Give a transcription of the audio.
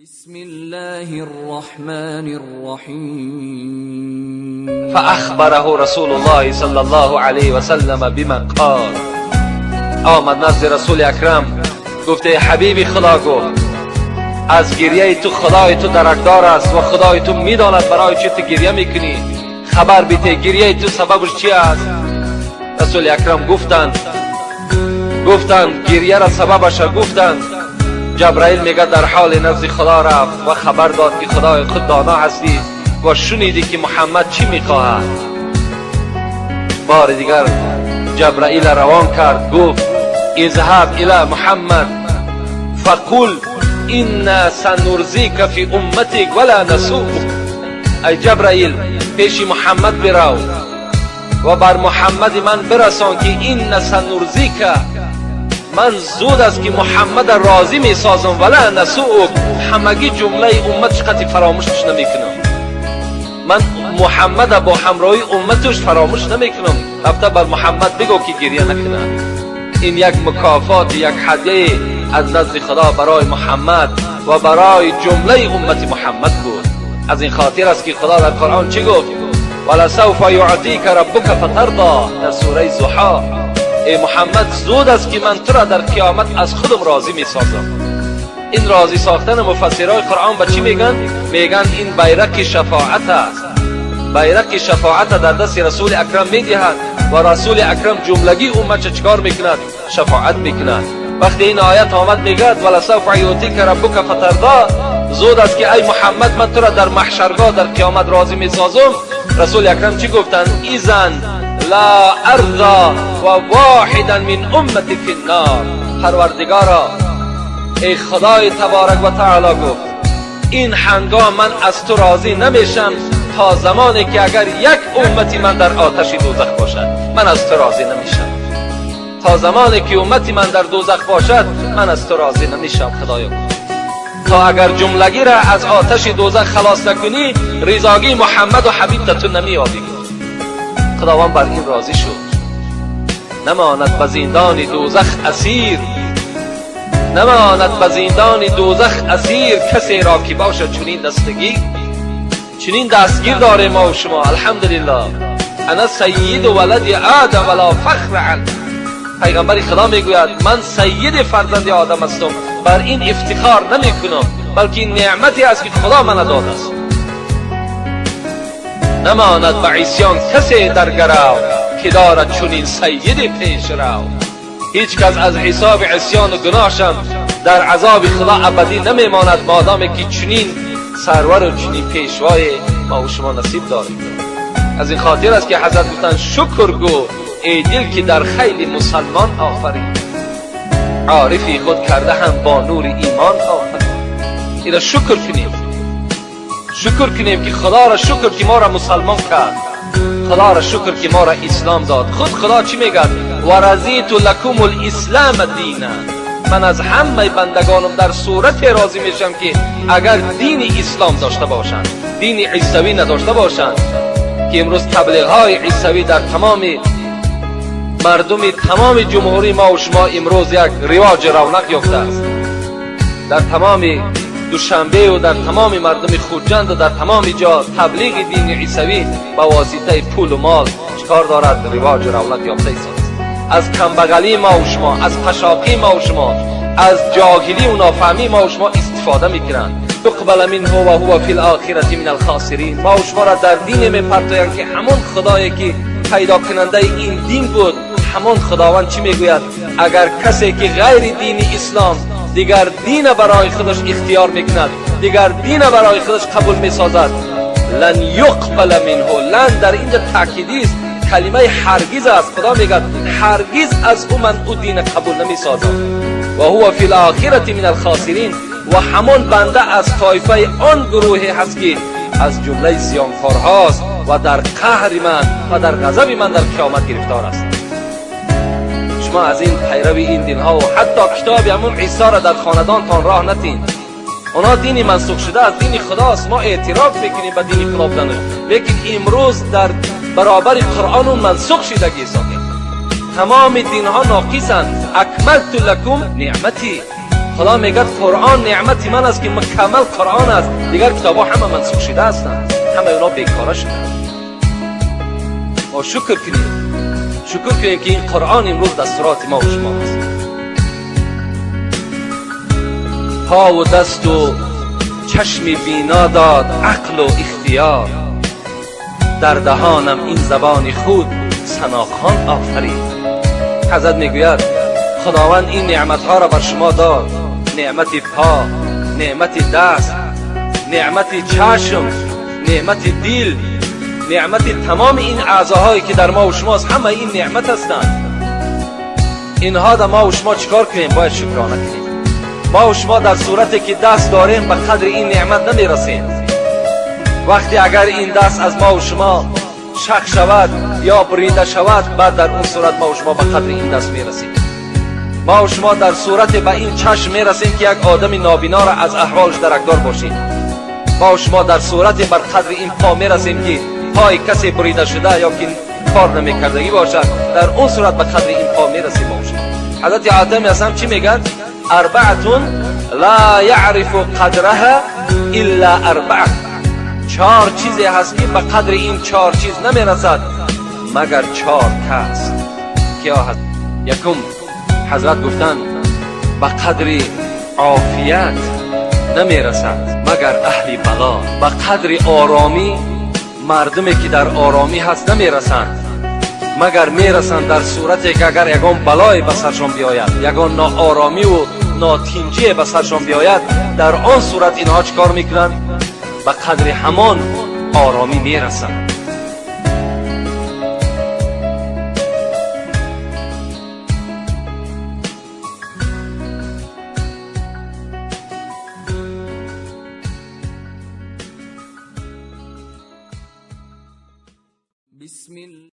بسم الله الرحمن الرحيم. فأخبره رسول الله صلى الله عليه وسلم بما قال. آمد نزد رسول اکرم، گفته حبیبی خدا گفت از گریه تو خدای تو درکدار است و خدای تو میداند برای چی تو گریه میکنی. خبر بیته، گریه تو سببش چی است؟ رسول اکرم گفتند گریه را سببش را گفتند. جبرائیل میگه در حال نزد خدا رفت و خبر داد که خدای خود دانا هستی و شنیدی که محمد چی میخواهد. بار دیگر جبرائیل روان کرد، گفت اذهب الى محمد فقل إنا سنرضيك في أمتك ولا نسوءك. ای جبرائیل، پیش محمد برو و بر محمد من برسان که إنا سنرضيك، من زود است که محمد راضی می سازم، ولا نسوءك، همگی جمله امتش قطعی فراموشش نمیکنم. من محمد با همراهی امتش فراموش نمیکنم. رفته بر محمد بگو که گریه نکنه. این یک مکافات، یک هدیه از نزد خدا برای محمد و برای جمله امت محمد بود. از این خاطر است که خدا در قرآن چی گفت؟ ولسوف يعطيك ربك فترضى، در سوره ضحی. ای محمد، زود است که من تو را در قیامت از خودم راضی می سازم. این راضی ساختن مفسرهای قرآن به چی میگن؟ میگن این بیرق شفاعت است. بیرق شفاعت در دست رسول اکرم میدهد و رسول اکرم جملگی امت چکار میکند؟ شفاعت میکند. وقتی این آیت آمد، میگد ولسوف يعطيك ربك فترضى، زود است که ای محمد من تو را در محشرگاه، در قیامت راضی میسازم. رسول اکرم چی گفتند؟ إذا لا أرضى وواحدا من أمتي في النار. پروردگارا، ای خدای تبارک و تعالی، گفت این هنگام من از تو راضی نمیشم تا زمانی که اگر یک امتی من در آتش دوزخ باشد، من از تو راضی نمیشم. تا زمانی که امتی من در دوزخ باشد، من از تو راضی نمیشم. خدایا، تا اگر جملگی را از آتش دوزخ خلاص نکنی، رضاگی محمد و حبیب تو نمییابی. خداوند بر این راضی شد. نماند به زندان دوزخ اسیر، نماند به زندان دوزخ اسیر، کسی را که باشد چنین دستگیر. چنین دستگیر داره ما و شما، الحمدلله. أنا سيد ولد آدم ولا فخر. پیغمبر خدا میگوید من سید فرزند آدم هستم، بر این افتخار نمی کنم، بلکه این نعمتی است که خدا من داده است. نماند به عصیان کسی در گرو که دارد چنین سید پیش رو. هیچ کس از حساب عصیان و گناهشم در عذاب خدا ابدی نمیماند، مادامی که چنین سرور و چنین پیشوای ما و شما نصیب داریم. از این خاطر است که حضرت گفتند شکر گو ای دل که در خیل مسلمان آفرید، عارفی خود کرده هم با نور ایمان آفرید. اینا شکر کنیم، شکر کنیم که خدا را شکر که ما را مسلمان کرد، خدا را شکر که ما را اسلام داد. خود خدا چی میگد؟ ورضيت لكم الإسلام دينا. من از همه بندگانم در صورت راضی میشم که اگر دین اسلام داشته باشند، دین عیسوی نداشته باشند، که امروز تبلیغ های عیسوی در تمام مردم تمام جمهوری ما و شما امروز یک رواج رونق یافته است. در تمام دوشنبه و در تمام مردم خوجند و در تمام جا تبلیغ دین عیسوی با واسطه پول و مال چکار دارد؟ رواج رونق یافته است. از کمبغلی ما و شما، از پشاقی ما و شما، از جاهلی و نافهمی ما و شما استفاده میکنند. يقبل منه وهو في الآخرة من الخاسرين. ما و شما را در دین میپرتویند که همون خدایی که پیدا کننده این دین بود، همان خداوند چی میگوید؟ اگر کسی که غیر دین اسلام دیگر دین برای خودش اختیار میکند، دیگر دین برای خودش قبول میسازد، لن يقبل منه. لن در اینجا تاکیدی است، کلمه هرگز است. خدا میگه هرگز از او من او دین قبول نمیسازم. وهو في الآخرة من الخاسرين. و همان بنده از طایفه آن گروهی هست که از جمله زیانکارهاست و در قهر من و در غضب من در قیامت گرفتار است. شما از این پیروی این دین ها و حتی کتاب همون عیسی را در خاندانتان راه نتین. اونا دینی منسوخ شده از دین خداست. ما اعتراف میکنیم به دین خدا بودنش، لیکن امروز در برابر قرآن اون منسوخ شدگی ساکت. تمام دین ها ناقصند. أكملت لكم نعمتي. خدا میگه قرآن نعمت من است که مکمل قرآن است، دیگر کتاب ها همه منسوخ شده هستند، همه اونا بیکاره شده. ما شکر کنیم، شکر کنیم که این قرآن امروز دستورات ما و شما است. پا و دست و چشم بینا داد عقل و اختیار، در دهانم این زبان خود ثناخوان آفرید. حضرت میگوید خداوند این نعمتها را بر شما داد، نعمت پا، نعمت دست، نعمت چشم، نعمت دل، نعمت تمام این اعضاهایی که در ما و شماست، همه این نعمت هستند. اینها در ما و شما چیکار کنیم؟ باید شکرانه کنیم. ما و شما در صورتی که دست داریم به قدر این نعمت نمیرسیم. وقتی اگر این دست از ما و شما شق شود یا بریده شود، بعد در اون صورت ما و شما به قدر این دست میرسیم. ما و شما در صورت به این چشم میرسیم که یک آدم نابینا را از احوالش درکدار باشیم. ما و شما در صورت بر قدر این پا میرسیم که پای کسی بریده شده یا که کار نمیکردگی باشد، در اون صورت به قدر این پا میرسیم. ما و شما حضرت آدم اصلا چی میگن؟ اربعة لا یعرف قدرها الا اربعة. چهار چیزی هست که به قدر این چهار چیز نمیرسد مگر چهار کس. کیا هست؟ یکم حضرت گفتند به قدر عافیت نمیرسد مگر اهل بلا. به قدر آرامی مردمی که در آرامی هست نمیرسند، مگر میرسند در صورتی که اگر یگان بلای به سرشان بیاید، یگان ناآرامی و ناتینجی به سرشان بیاید، در آن صورت اینها چیکار میکنند؟ به قدر همان آرامی میرسند. بسم الله.